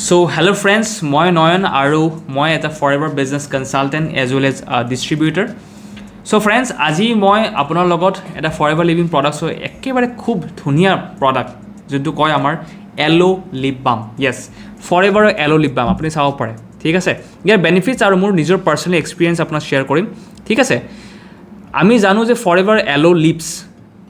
চ' hello' friends, মই নয়ন আৰু মই এটা Forever business consultant as well as distributor. So friends, আজি মই আপোনাৰ লগত এটা ফৰ এভাৰ লিভিং প্ৰডাক্টছৰ একেবাৰে খুব ধুনীয়া প্ৰডাক্ট, যোনটো কয় আমাৰ এল' লিপ বাম। য়েছ, ফৰ এভাৰৰ এল' লিপ বাম আপুনি চাব পাৰে, ঠিক আছে? ইয়াৰ বেনিফিটছ আৰু মোৰ নিজৰ পাৰ্চনেল এক্সপিৰিয়েঞ্চ আপোনাক শ্বেয়াৰ কৰিম, ঠিক আছে? আমি জানো যে ফৰ এভাৰ এল' লিপছ,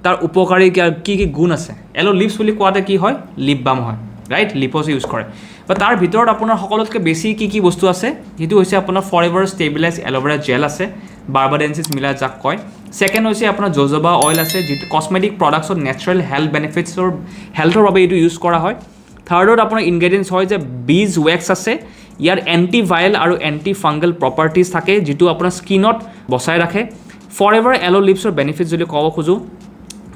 তাৰ উপকাৰী কি কি গুণ আছে। এল' লিপছ বুলি কোৱাতে কি হয়? লিপ বাম হয়, ৰাইট? লিপছ ইউজ কৰে বা তাৰ ভিতৰত আপোনাৰ সকলোতকৈ বেছি কি কি বস্তু আছে, সেইটো হৈছে আপোনাৰ for ever stabilise aloe vera gel আছে, বাৰ্বাডেঞ্চিছ মিলা যাক কয়। ছেকেণ্ড হৈছে আপোনাৰ জজবা অইল আছে, যিটো কচমেটিক প্ৰডাক্টছত নেচাৰেল হেল্থ বেনিফিটছৰ, হেল্থৰ বাবে এইটো ইউজ কৰা হয়। থাৰ্ডত আপোনাৰ ইনগ্ৰেডিয়েণ্টছ হয় যে বিজ ৱেক্স আছে। ইয়াৰ এণ্টি ভাইৰেল আৰু এণ্টি ফাংগল প্ৰপাৰ্টিজ থাকে, যিটো আপোনাৰ স্কিনত বচাই ৰাখে। ফৰ এভাৰ এল' লিপছৰ বেনিফিট যদি ক'ব খোজোঁ,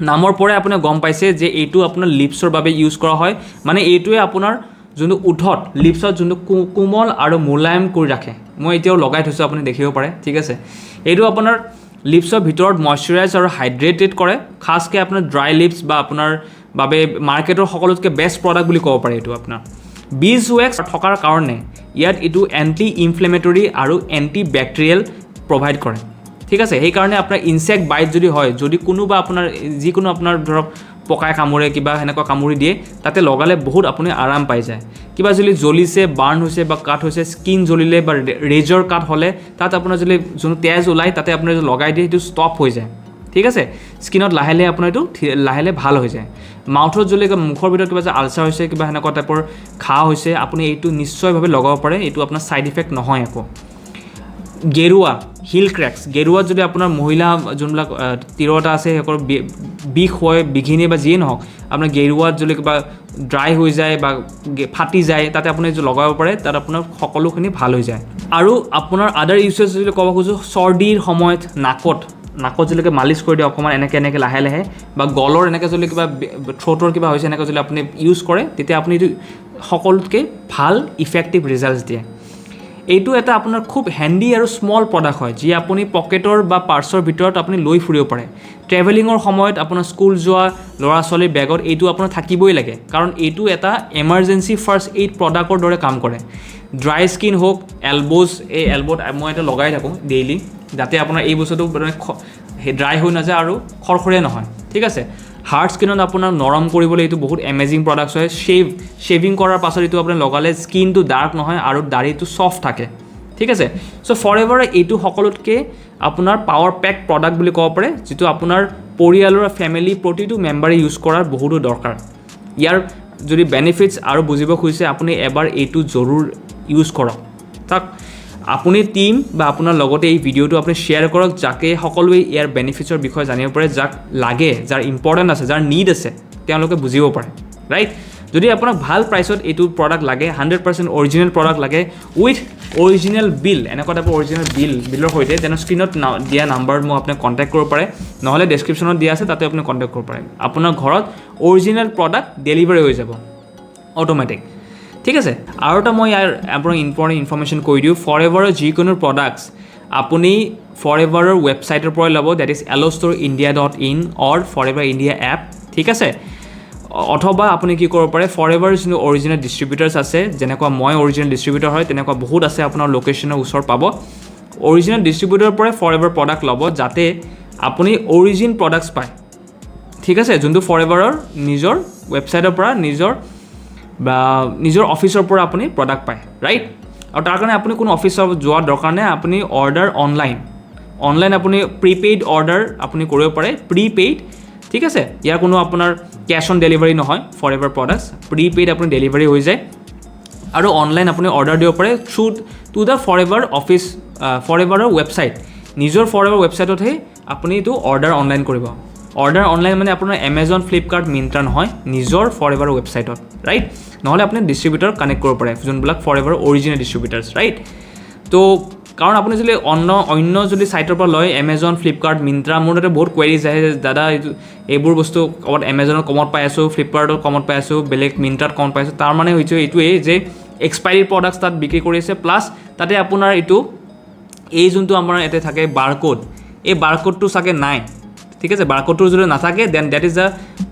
নামৰ পৰাই আপুনি গম পাইছে যে এইটো আপোনাৰ লিপছৰ বাবে ইউজ কৰা হয়। মানে এইটোৱে আপোনাৰ যোনটো ওঁঠত, লিপছত যোনটো কোমল আৰু মোলায়েম কৰি ৰাখে। মই এতিয়াও লগাই থৈছোঁ, আপুনি দেখিব পাৰে, ঠিক আছে? এইটো আপোনাৰ লিপছৰ ভিতৰত মইশ্চাৰাইজ আৰু হাইড্ৰেটেড কৰে। খাছকৈ আপোনাৰ ড্ৰাই লিপছ বা আপোনাৰ বাবে মাৰ্কেটৰ সকলোতকৈ বেষ্ট প্ৰডাক্ট বুলি ক'ব পাৰে। এইটো আপোনাৰ বিজ ৱেক্স থকাৰ কাৰণে ইয়াত এইটো এণ্টি ইনফ্লেমেটৰী আৰু এণ্টি বেক্টেৰিয়েল প্ৰভাইড কৰে, ঠিক আছে? সেইকাৰণে আপোনাৰ ইনচেক্ট বাইট যদি হয়, যদি কোনোবা আপোনাৰ যিকোনো আপোনাৰ ধৰক পকাই কামোৰে, কিবা সেনেকুৱা কামুৰি দিয়ে, তাতে লগালে বহুত আপুনি আৰাম পাই যায়। কিবা যদি জ্বলিছে, বাৰ্ণ হৈছে বা কাট হৈছে, স্কিন জ্বলিলে বা ৰেজৰ কাট হ'লে তাত আপোনাৰ যদি যোনটো তেজ ওলায়, তাতে আপোনাৰ যদি লগাই দিয়ে, সেইটো ষ্টপ হৈ যায়, ঠিক আছে? স্কিনত লাহে লাহে আপোনাৰ এইটো লাহে লাহে ভাল হৈ যায়। মাউথত যদি মুখৰ ভিতৰত কিবা যে আলচাৰ হৈছে, কিবা সেনেকুৱা টাইপৰ ঘাঁ হৈছে, আপুনি এইটো নিশ্চয়ভাৱে লগাব পাৰে। এইটো আপোনাৰ ছাইড ইফেক্ট নহয় একো। গেৰুৱা, হিল ক্ৰেক্স, গেৰুৱাত যদি আপোনাৰ মহিলা যোনবিলাক তিৰোতা আছে, সেইসকলৰ বিষ হয়, বিঘিনি বা যিয়ে নহওক, আপোনাৰ গেৰুৱাত যদি কিবা ড্ৰাই হৈ যায় বা ফাটি যায়, তাতে আপুনি যদি লগাব পাৰে, তাত আপোনাৰ সকলোখিনি ভাল হৈ যায়। আৰু আপোনাৰ আদাৰ ইউচেছ যদি ক'ব খোজোঁ, চৰ্দিৰ সময়ত নাকত যদি মালিচ কৰি দিয়ে অকণমান এনেকৈ এনেকৈ লাহে লাহে, বা গলৰ এনেকৈ যদি কিবা থ্ৰ'টৰ কিবা হৈছে, এনেকৈ যদি আপুনি ইউজ কৰে, তেতিয়া আপুনি এইটো সকলোতকৈ ভাল ইফেক্টিভ ৰিজাল্টছ দিয়ে। এইটো এটা আপোনাৰ খুব হেণ্ডি আৰু স্মল প্ৰডাক্ট হয়, যি আপুনি পকেটৰ বা পাৰ্চৰ ভিতৰত আপুনি লৈ ফুৰিব পাৰে। ট্ৰেভেলিঙৰ সময়ত আপোনাৰ স্কুল যোৱা ল'ৰা ছোৱালীৰ বেগত এইটো আপোনাৰ থাকিবই লাগে, কাৰণ এইটো এটা এমাৰ্জেঞ্চি ফাৰ্ষ্ট এইড প্ৰডাক্টৰ দৰে কাম কৰে। ড্ৰাই স্কিন হওক, এলব'জ, এই এলব'ত মই এটা লগাই থাকোঁ ডেইলি, যাতে আপোনাৰ এই বস্তুটো মানে ড্ৰাই হৈ নাযায় আৰু খৰখৰীয়া নহয়, ঠিক আছে? হাৰ্ড স্কিনত আপোনাৰ নৰম কৰিবলৈ এইটো বহুত এমেজিং প্ৰডাক্টছ হয়। শ্বেভিং কৰাৰ পাছত এইটো আপুনি লগালে স্কিনটো ডাৰ্ক নহয় আৰু দাড়িটো ছফ্ট থাকে, ঠিক আছে? চ' ফৰ এভাৰ এইটো সকলোতকৈ আপোনাৰ পাৱাৰ পেক প্ৰডাক্ট বুলি ক'ব পাৰে, যিটো আপোনাৰ পৰিয়ালৰ, ফেমিলি প্ৰতিটো মেম্বাৰে ইউজ কৰাৰ বহুতো দৰকাৰ। ইয়াৰ যদি বেনিফিটছ আৰু বুজিব খুজিছে, আপুনি এবাৰ এইটো জৰুৰ ইউজ কৰক। তাক আপুনি টিম বা আপোনাৰ লগতে এই ভিডিঅ'টো আপুনি শ্বেয়াৰ কৰক, যাতে সকলোৱে ইয়াৰ বেনিফিটছৰ বিষয়ে জানিব পাৰে। যাক লাগে, যাৰ ইম্পৰ্টেণ্ট আছে, যাৰ নিড আছে, তেওঁলোকে বুজিব পাৰে, ৰাইট? যদি আপোনাক ভাল প্ৰাইচত এইটো প্ৰডাক্ট লাগে, 100% অৰিজিনেল প্ৰডাক্ট লাগে, উইথ অৰিজিনেল বিল, এনেকুৱা টাইপৰ অৰিজিনেল বিলৰ সৈতে, তেনে স্ক্ৰীণত দিয়া নাম্বাৰত মোক আপুনি কণ্টেক্ট কৰিব পাৰে, নহ'লে ডেছক্ৰিপশ্যনত দিয়া আছে, তাতে আপুনি কণ্টেক্ট কৰিব পাৰে। আপোনাৰ ঘৰত অৰিজিনেল প্ৰডাক্ট ডেলিভাৰী হৈ যাব অট'মেটিক, ঠিক আছে? আৰু এটা মই ইয়াৰ আপোনাক ইম্পৰ্টেণ্ট ইনফৰ্মেশ্যন কৈ দিওঁ। ফৰ এভাৰৰ যিকোনো প্ৰডাক্টছ আপুনি ফৰ এভাৰৰ ৱেবছাইটৰ পৰাই ল'ব, that is aloestoreindia.in or Forever India app, ঠিক আছে? অথবা আপুনি কি কৰিব পাৰে, ফৰ এভাৰ যোনটো অৰিজিনেল ডিষ্ট্ৰিবিউটাৰ্ছ আছে, যেনেকুৱা মই অৰিজিনেল ডিষ্ট্ৰিবিউটাৰ হয়, তেনেকুৱা বহুত আছে, আপোনাৰ লোকেশ্যনৰ ওচৰত পাব। অৰিজিনেল ডিষ্ট্ৰিবিউটৰৰ পৰাই ফৰ এভাৰ প্ৰডাক্ট ল'ব, যাতে আপুনি অৰিজিন প্ৰডাক্টছ পায়, ঠিক আছে? যোনটো ফৰ এভাৰৰ নিজৰ ৱেবছাইটৰ পৰা, নিজৰ বা নিজৰ অফিচৰ পৰা আপুনি প্ৰডাক্ট পায়, ৰাইট? আৰু তাৰ কাৰণে আপুনি কোনো অফিচত যোৱাৰ দৰকাৰ নাই। আপুনি অৰ্ডাৰ অনলাইন আপুনি প্ৰিপেইড অৰ্ডাৰ আপুনি কৰিব পাৰে, প্ৰিপেইড, ঠিক আছে? ইয়াৰ কোনো আপোনাৰ কেছ অন ডেলিভাৰী নহয়। ফৰ এভাৰ প্ৰডাক্টছ প্ৰিপেইড আপুনি ডেলিভাৰী হৈ যায় আৰু অনলাইন আপুনি অৰ্ডাৰ দিব পাৰে through to the Forever office, for এভাৰৰ website. নিজৰ ফৰ এভাৰ ৱেবছাইটতহে আপুনি এইটো অৰ্ডাৰ অনলাইন কৰিব। অৰ্ডাৰ অনলাইন মানে আপোনাৰ এমেজন, ফ্লিপকাৰ্ট, মিণ্ট্ৰা নহয়, নিজৰ ফৰ এভাৰ ৱেবছাইটত, ৰাইট? নহ'লে আপুনি ডিষ্ট্ৰিবিউটৰ কানেক্ট কৰিব পাৰে, যোনবিলাক ফৰ এভাৰ অৰিজিনেল ডিষ্ট্ৰিবিউটাৰ্ছ, ৰাইট? তো কাৰণ আপুনি যদি অন্য অন্য যদি ছাইটৰ পৰা লয়, এমেজন, ফ্লিপকাৰ্ট, মিণ্ট্ৰা, মোৰ তাতে বহুত কুৱেৰিজ আহে যে দাদা, এইটো এইবোৰ বস্তু ক'ৰবাত এমেজনত কমত পাই আছোঁ, ফ্লিপকাৰ্টত কমত পাই আছোঁ, বেলেগ মিণ্ট্ৰাত কমত পাই আছোঁ। তাৰ মানে হৈছে এইটোৱেই যে এক্সপাইৰী প্ৰডাক্টছ তাত বিক্ৰী কৰি আছে। প্লাছ তাতে আপোনাৰ এইটো এই যোনটো আমাৰ ইয়াতে থাকে বাৰক'ড, এই বাৰক'ডটো চাগে নাই, ঠিক আছে? বাৰক'ডটো যদি নাথাকে, then that is the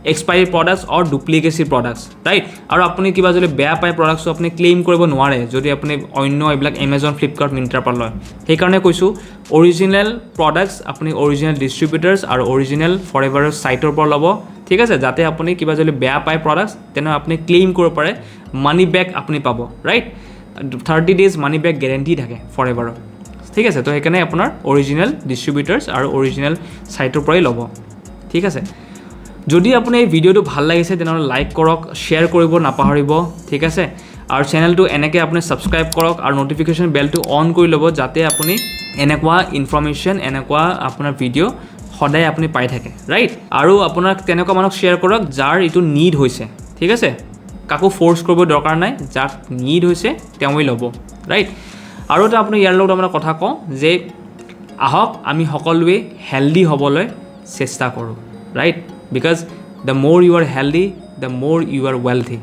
Expiry products or duplicacy products, right? আৰু আপুনি কিবা যদি বেয়া পায় প্ৰডাক্টছটো, আপুনি ক্লেইম কৰিব নোৱাৰে যদি আপুনি অন্য এইবিলাক এমেজন, ফ্লিপকাৰ্ট, মিণ্ট্ৰাৰ পৰা লয়। সেইকাৰণে কৈছোঁ, অৰিজিনেল প্ৰডাক্টছ আপুনি অৰিজিনেল ডিষ্ট্ৰিবিউটাৰ্ছ আৰু অৰিজিনেল ফৰেভাৰৰ ছাইটৰ পৰা ল'ব, ঠিক আছে? যাতে আপুনি কিবা যদি বেয়া পায় প্ৰডাক্টছ, তেনেহ'লে আপুনি ক্লেইম কৰিব পাৰে, মানি বেক আপুনি পাব, right? 30 days money back guarantee থাকে ফৰেভাৰৰ, ঠিক আছে? তো সেইকাৰণে আপোনাৰ অৰিজিনেল ডিষ্ট্ৰিবিউটাৰ্ছ আৰু অৰিজিনেল ছাইটৰ পৰাই ল'ব, ঠিক আছে? যদি আপুনি এই ভিডিঅ'টো ভাল লাগিছে, তেনেহ'লে লাইক কৰক, শ্বেয়াৰ কৰিব নাপাহৰিব, ঠিক আছে? আৰু চেনেলটো এনেকৈ আপুনি ছাবস্ক্ৰাইব কৰক আৰু ন'টিফিকেশ্যন বেলটো অন কৰি ল'ব, যাতে আপুনি এনেকুৱা ইনফৰ্মেশ্যন, এনেকুৱা আপোনাৰ ভিডিঅ' সদায় আপুনি পাই থাকে, ৰাইট? আৰু আপোনাক তেনেকুৱা মানুহক শ্বেয়াৰ কৰক যাৰ এইটো নিড হৈছে, ঠিক আছে? কাকো ফ'ৰ্চ কৰিব দৰকাৰ নাই, যাক নিড হৈছে তেওঁৱেই ল'ব, ৰাইট? আৰু এটা আপুনি ইয়াৰ লগত আপোনাৰ কথা কওঁ যে আহক আমি সকলোৱে হেল্ডি হ'বলৈ চেষ্টা কৰোঁ, right? Because the more you are healthy, the more you are wealthy.